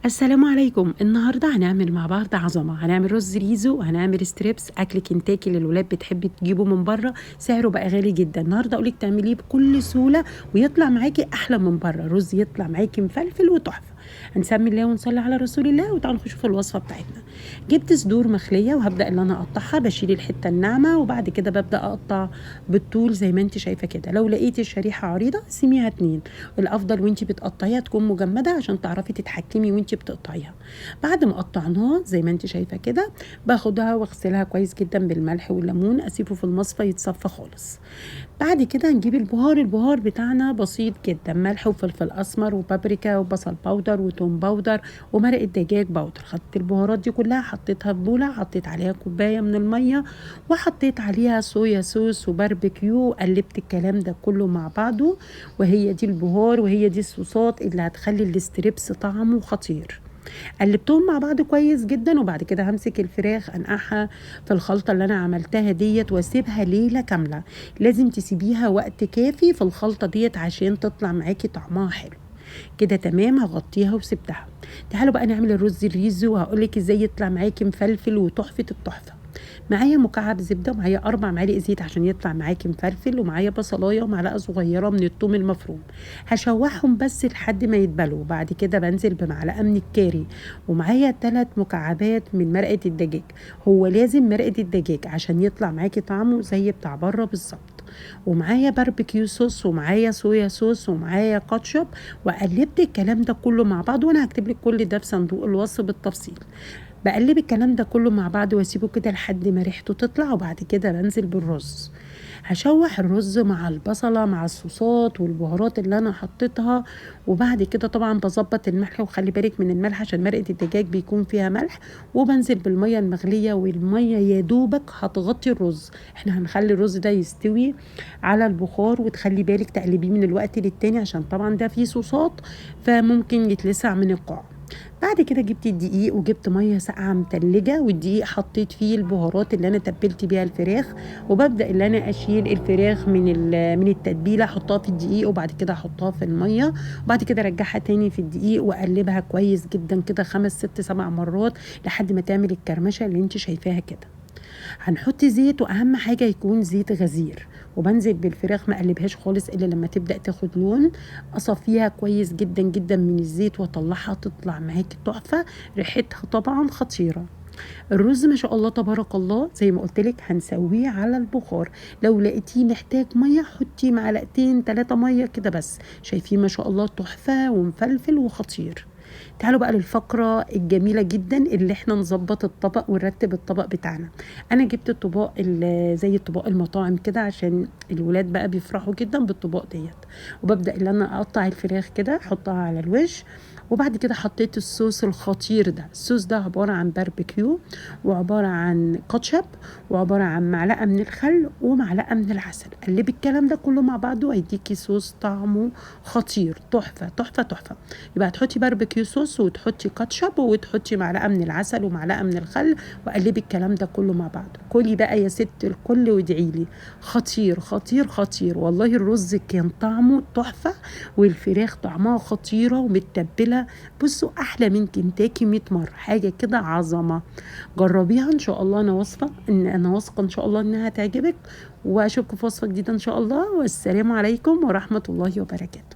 السلام عليكم. النهارده هنعمل مع بعض عظمه، هنعمل رز ريزو وهنعمل strips، اكل كنتاكي للولاد بتحب تجيبه من بره، سعره بقى غالي جدا. النهارده اقولك تعمليه بكل سهولة ويطلع معاكي احلى من بره، رز يطلع معاكي مفلفل وتحفه. هنسمي الله ونصلي على رسول الله، وتعالوا نخش في الوصفة بتاعتنا. جبت صدور مخليه وهبدا ان انا اقطعها، بشيل الحتة الناعمة وبعد كده ببدا اقطع بالطول زي ما انت شايفه كده. لو لقيتي الشريحة عريضة قسميها 2، الافضل وانت بتقطعيها تكون مجمده عشان تعرفي تتحكمي وانت بتقطعيها. بعد ما قطعناها زي ما انت شايفه كده باخدها واغسلها كويس جدا بالملح والليمون، اسيبه في المصفى يتصفى خالص. بعد كده هنجيب البهار. البهار بتاعنا بسيط جدا، ملح وفلفل اسمر وبابريكا وبصل powder وتوم powder ومرقه دجاج powder. خدت البهارات دي كلها حطيتها في بوله، حطيت عليها كوباية من المية وحطيت عليها صويا صوص وباربيكيو، قلبت الكلام ده كله مع بعضه، وهي دي البهار وهي دي الصوصات اللي هتخلي ال strips طعمه خطير. قلبتهم مع بعض كويس جدا، وبعد كده همسك الفراخ انقعها في الخلطة اللي انا عملتها ديت واسيبها ليلة كاملة. لازم تسيبيها وقت كافي في الخلطة ديت عشان تطلع معاكي طعمها حلو كده. تمام، هغطيها وسبتها. تعالوا بقى نعمل الرز الريزو، وهقولك ازاي يطلع معاكي مفلفل وتحفه التحفة. معايا مكعب زبدة ومعايا 4 معالق زيت عشان يطلع معاكي مفلفل، ومعايا بصلايه ومعلقة صغيرة من الثوم المفروم. هشوحهم بس لحد ما يتبلوا. بعد كده بنزل بمعلقه من الكاري، ومعايا 3 مكعبات من مرقه الدجاج. هو لازم مرقه الدجاج عشان يطلع معاكي طعمه زي بتاع بره بالظبط. ومعايا barbecue sauce ومعايا soya sauce ومعايا كاتشب، وقلبت الكلام ده كله مع بعض، وانا هكتب لك كل ده في صندوق الوصف بالتفصيل. بقلب الكلام ده كله مع بعض واسيبه كده لحد ما ريحته تطلع، وبعد كده بنزل بالرز. هشوح الرز مع البصله مع الصوصات والبهارات اللي انا حطيتها، وبعد كده طبعا بظبط الملح، وخلي بالك من الملح عشان مرقه الدجاج بيكون فيها ملح. وبنزل بالمية المغليه، والمية يا دوبك هتغطي الرز. احنا هنخلي الرز ده يستوي على البخار، وتخلي بالك تقلبيه من الوقت للتاني عشان طبعا ده فيه صوصات فممكن يتلسع من القاع. بعد كده جبت الدقيق وجبت مية ساقعه متلجه، والدقيق حطيت فيه البهارات اللي انا تبلت بيها الفراخ، وببدا ان انا اشيل الفراخ من التتبيله، احطها في الدقيق وبعد كده احطها في المية، وبعد كده ارجعها تاني في الدقيق واقلبها كويس جدا كده 5 6 7 مرات لحد ما تعمل الكرمشه اللي انت شايفاها كده. هنحط زيت، واهم حاجة يكون زيت غزير. وبنزل بالفراخ ما اقلبهاش خالص الا لما تبدا تاخد لون، اصفيها كويس جدا جدا من الزيت واطلعها، تطلع معاكي تحفة، ريحتها طبعا خطيرة. الرز ما شاء الله تبارك الله زي ما قلت لك هنسويه على البخار. لو لقيتيه محتاج مية حطي معلقتين 3 مية كده بس. شايفين ما شاء الله تحفة ومفلفل وخطير. تعالوا بقى للفقرة الجميلة جدا اللي احنا نظبط الطبق ونرتب الطبق بتاعنا. انا جبت الطبق زي الطبق المطاعم كده عشان الولاد بقى بيفرحوا جدا بالطبق ديت. وببدأ ان انا اقطع الفراخ كده احطها على الوش، وبعد كده حطيت الصوص الخطير ده. الصوص ده عبارة عن باربيكيو وعبارة عن كاتشب وعبارة عن معلقة من الخل ومعلقة من العسل. قلبي الكلام ده كله مع بعضه هيديكي صوص طعمه خطير، تحفة تحفة تحفة. يبقى هتحطي barbecue sauce وتحطي كاتشب وتحطي معلقة من العسل ومعلقة من الخل، وقلبي الكلام ده كله مع بعض. كلي بقى يا ست الكل وادعيلي، خطير خطير خطير والله. الرز كان طعمه تحفة والفراخ طعمها خطيرة ومتبلة. بصوا احلى من كنتاكي 100 مرة، حاجة كده عظمه. جربيها ان شاء الله، انا واثقة ان ان شاء الله انها تعجبك. واشوفكم في وصفه جديدة ان شاء الله، والسلام عليكم ورحمة الله وبركاته.